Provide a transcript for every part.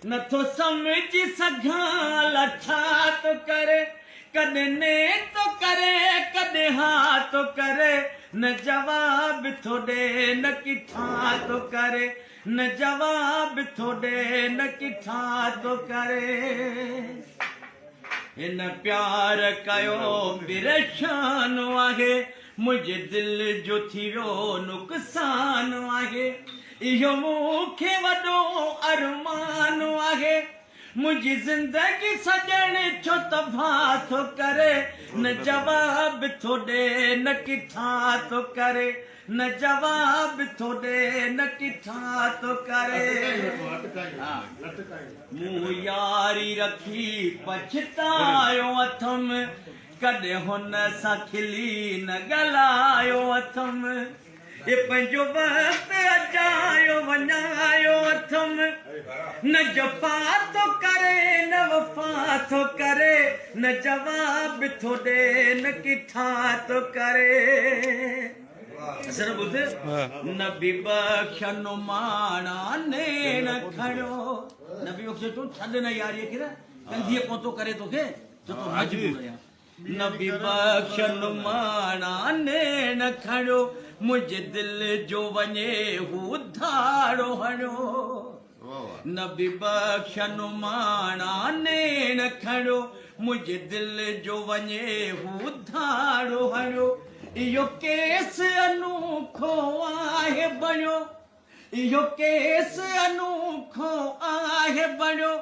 نٿو سمجهي سگهان الا ڇا ٿو ڪري. ڪڏهن ني ٿو ڪري ڪڏهن ها ٿو ڪري. نه جواب ٿو ڏي نه ڪٿان ٿو ڪري. نه جواب ٿو ڏي نه ڪٿان ٿو ڪري. هن پيار ڪيو پريشان آهي. منهنجي دل جو ٿي ويو نقصان آهي. اهو مون کي وڏو ارمان آهي. منهنجي زندگي سڄڻ ڇو تباهه ٿو ڪري. نه جواب ٿو ڏي نه ڪٿان ٿو ڪري. نه جواب ٿو ڏي نه ڪٿان ٿو ڪري. مون ياري رکي پڇتايو اٿم. ڪڏهن هن سان کلي نه ڳالهايو اٿم. هي پنهنجو وقت اجايو وڃايو اٿم. نه جفا ٿو ڪري نه وفا ٿو ڪري. نه جواب ٿو ڏي نه ڪٿان ٿو ڪري. اثر ٻڌ. نبي بخش نماڻا نيڻ کڻيو. نبي بخش چيو ڇڏ نه ياريء کي نه ڪنڌيء ڪونه ٿو ڪري توکي. جو تون مجبور آهيان. نبي بخش نماڻا نيڻ کڻيو. منهنجي دل جو وڃي هو ڌاڙو هڻيو. نبي بخش نماڻا نيڻ کڻيو. منهنجي دل جو وڃي هو ڌاڙو هڻيو. اهو ڪيس انوکو آهي بڻيو. اهو ڪيس انوکو آهي بڻيو.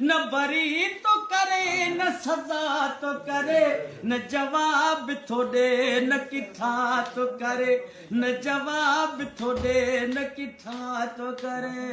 نه بري ٿو ڪري نه سزا ٿو ڪري. نه جواب ٿو ڏي نه ڪٿان ٿو ڪري. نه جواب ٿو ڏي نه ڪٿان ٿو ڪري.